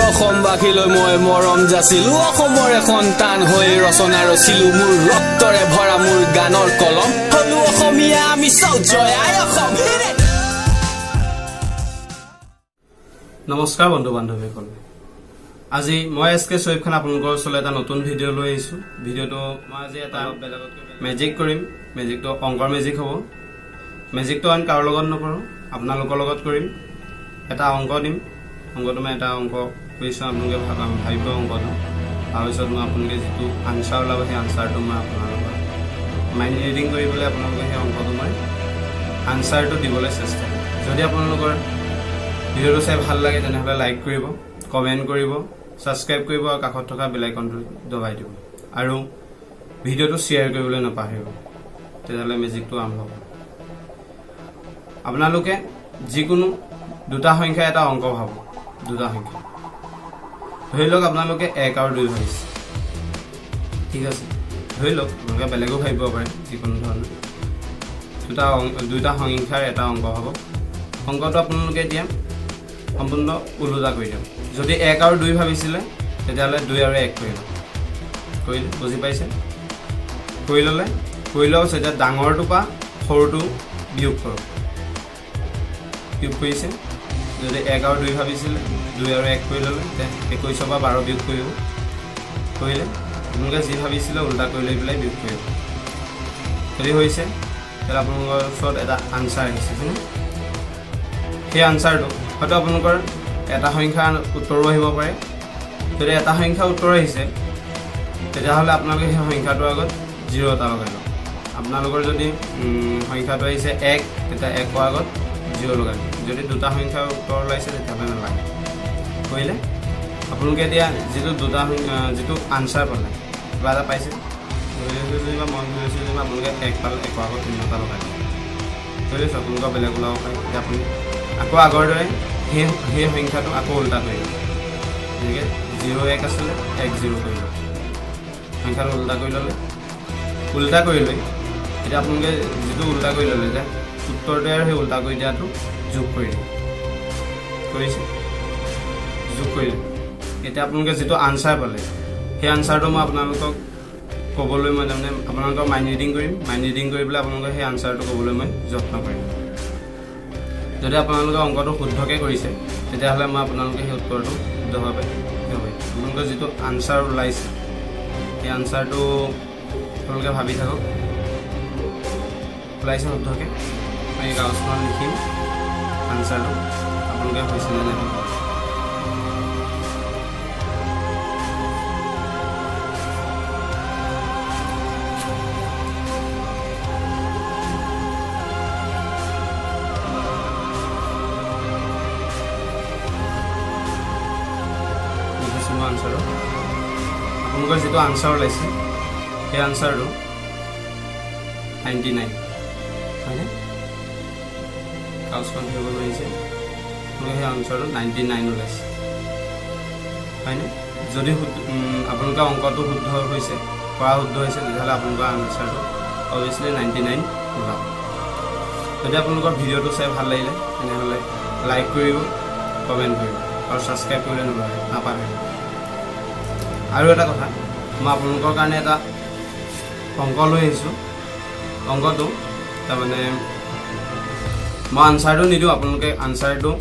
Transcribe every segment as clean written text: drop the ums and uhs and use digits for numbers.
অসমবাসীলৈ মই মৰম যাচিলো। অসমৰে সন্তান হৈ ৰচনা ৰচিলো। মোৰ ৰক্তৰে ভৰা মোৰ গানৰ কলম। হলো অসমীয়া আমি চব, জয় আই অসম। নমস্কাৰ বন্ধু বান্ধৱীসকল, আজি মই এছ কে শ্বৰীফ খান আপোনালোকৰ ওচৰলৈ এটা নতুন ভিডিঅ' লৈ আহিছোঁ। ভিডিঅ'টো মই আজি এটা মেজিক কৰিম। মেজিকটো অংকৰ মেজিক হ'ব। মেজিকটো আন কাৰো লগত নকৰোঁ, আপোনালোকৰ লগত কৰিম। এটা অংক দিম। অংকটো মই এটা অংক কৰিছোঁ, আপোনালোকে ভাবিব অংকটো। তাৰপিছত মই আপোনালোকে যিটো আনচাৰ ওলাব, সেই আনচাৰটো মই আপোনালোকৰ মাইণ্ড ৰিডিং কৰি পেলাই আপোনালোকে সেই অংকটো মই আনচাৰটো দিবলৈ চেষ্টা কৰিম। যদি আপোনালোকৰ ভিডিঅ'টো চাই ভাল লাগে, তেনেহ'লে লাইক কৰিব, কমেণ্ট কৰিব, ছাবস্ক্ৰাইব কৰিব আৰু কাষত থকা বেল আইকনটো দবাই দিব আৰু ভিডিঅ'টো শ্বেয়াৰ কৰিবলৈ নাপাহৰিব। তেতিয়াহ'লে মেজিকটো আৰম্ভ হ'ব। আপোনালোকে যিকোনো দুটা সংখ্যা এটা অংক ভাবক। দুটা সংখ্যা ধৰি লওক, আপোনালোকে 1 আৰু 2 ভাবিছে, ঠিক আছে? ধৰি লওক, আপোনালোকে বেলেগো ভাবিব পাৰে। যিকোনো ধৰণৰ দুটা সংখ্যাৰ এটা অংক ভাবক। অংকটো আপোনালোকে এতিয়া সম্পূৰ্ণ ওলোটা কৰি দিয়ক। যদি 1 আৰু 2 ভাবিছিলে, তেতিয়াহ'লে 2 আৰু 1 কৰিব। কৰিলে বুজি পাইছে? কৰি ল'লে, কৰি লোৱাৰ পিছত এতিয়া ডাঙৰটোৰ পৰা সৰুটো বিয়োগ কৰক। বিয়োগ কৰিছে? যদি 1 আৰু 2 ভাবিছিলে, 2 আৰু 1 কৰি ল'লে, তেতিয়া 21ৰ পৰা 12 বিয়োগ কৰিব। কৰিলে? আপোনালোকে যি ভাবিছিলে ওলোটা কৰি লৈ পেলাই বিয়োগ কৰিব। যদি হৈছে, তেতিয়াহ'লে আপোনালোকৰ ওচৰত এটা আনচাৰ আহিছে, হয়নে? সেই আনচাৰটো হয়তো আপোনালোকৰ এটা সংখ্যাৰ উত্তৰো আহিব পাৰে। যদি এটা সংখ্যা উত্তৰ আহিছে, তেতিয়াহ'লে আপোনালোকে সেই সংখ্যাটোৰ আগত জিৰ' এটা লগাই লওক। আপোনালোকৰ যদি সংখ্যাটো আহিছে 1, তেতিয়া 1ৰ আগত জিৰ' লগাই লওক। যদি দুটা সংখ্যাৰ উত্তৰ ওলাইছে, তেতিয়াহ'লে নালাগে। কৰিলে? আপোনালোকে এতিয়া যিটো দুটা যিটো আনচাৰ পালে, কিবা এটা পাইছে ধৰি লৈছোঁ যেনিবা, মই ধৰি লৈছোঁ যেনিবা আপোনালোকে 1 পালে, 1ৰ আগত শূন্য এটা লগাই লওক। ধৰি লৈছোঁ, আপোনালোকৰ বেলেগ ওলাব পাৰে। এতিয়া আপুনি আকৌ আগৰ দৰে সেই সংখ্যাটো আকৌ উল্টা কৰি লওক। যেনেকৈ 0 1 আছিলে, 1 0 কৰি লওক। সংখ্যাটো উল্টা কৰি ল'লে, উল্টা কৰি লৈ এতিয়া আপোনালোকে যিটো উল্টা কৰি ল'লে যে উত্তৰটোৱে আৰু সেই উল্টা কৰি দিয়াটো যোগ কৰি দিয়ক। কৰিছে? যোগ কৰিলে এতিয়া আপোনালোকে যিটো আনচাৰ পালে, সেই আনচাৰটো মই আপোনালোকক ক'বলৈ মই তাৰমানে আপোনালোকৰ মাইণ্ড ৰিডিং কৰিম। মাইণ্ড ৰিডিং কৰি পেলাই আপোনালোকে সেই আনচাৰটো ক'বলৈ মই যত্ন কৰিম। যদি আপোনালোকে অংকটো শুদ্ধকৈ কৰিছে, তেতিয়াহ'লে মই আপোনালোকে সেই উত্তৰটো শুদ্ধভাৱে দিব পাৰিম। আপোনালোকৰ যিটো আনচাৰ ওলাইছে, সেই আনচাৰটো আপোনালোকে ভাবি থাকক। ওলাইছে শুদ্ধকৈ? মই এই কাগজখনত লিখিম আনচাৰটো, আপোনালোকে হৈছেনে নাই শুদ্ধ। লিখিছোঁ মই আনচাৰটো। আপোনালোকৰ যিটো আনচাৰ ওলাইছে, সেই আনচাৰটো 99 হয়নে? কাগজখন ধৰিব নোৱাৰিছে। আপোনালোকে সেই আনচাৰটো 99 ওলাইছে, হয়নে? যদি আপোনালোকৰ অংকটো শুদ্ধ হৈছে, কৰা শুদ্ধ হৈছে, তেতিয়াহ'লে আপোনালোকৰ আনচাৰটো অভিয়াছলি 99 ওলাব। যদি আপোনালোকৰ ভিডিঅ'টো চাই ভাল লাগিলে, তেনেহ'লে লাইক কৰিব, কমেণ্ট কৰিব আৰু ছাবস্ক্ৰাইব কৰিবলৈ নাপাহৰিব। আৰু এটা কথা, মই আপোনালোকৰ কাৰণে এটা অংক লৈ আহিছোঁ। অংকটো তাৰমানে মই আনচাৰটো নিদিওঁ, আপোনালোকে আনচাৰটো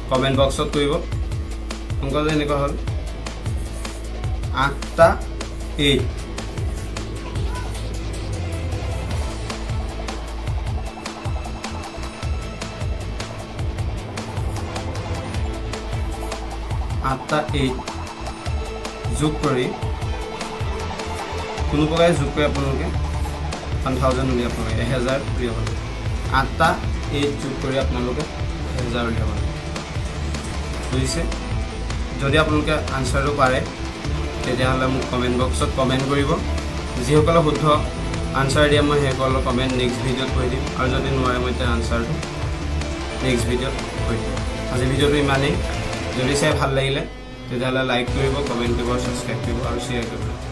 কমেণ্ট বক্সত কৰিব। অংকটো এনেকুৱা হ'ল, 8টা 8 8টা 8 যোগ কৰি, কোনো প্ৰকাৰে যোগ কৰি আপোনালোকে 1000 উলিয়াব লাগে, 1000 উলিয়াব লাগে। 8টা 8 যোগ কৰি আপোনালোকে 1000 উলিয়াব লাগে, বুজিছে? যদি আপোনালোকে আনচাৰটো পাৰে, তেতিয়াহ'লে মোক কমেণ্ট বক্সত কমেণ্ট কৰিব। যিসকলে শুদ্ধ আনচাৰ দিয়ে, মই সেইসকলৰ কমেণ্ট নেক্সট ভিডিঅ'ত কৰি দিম আৰু যদি নোৱাৰে, মই তেতিয়া আনচাৰটো নেক্সট ভিডিঅ'ত কৰি দিম। আজি ভিডিঅ'টো ইমানেই। যদি চাই ভাল লাগিলে, তেতিয়াহ'লে লাইক কৰিব, কমেণ্ট কৰিব, ছাবস্ক্ৰাইব কৰিব আৰু শ্বেয়াৰ কৰিব।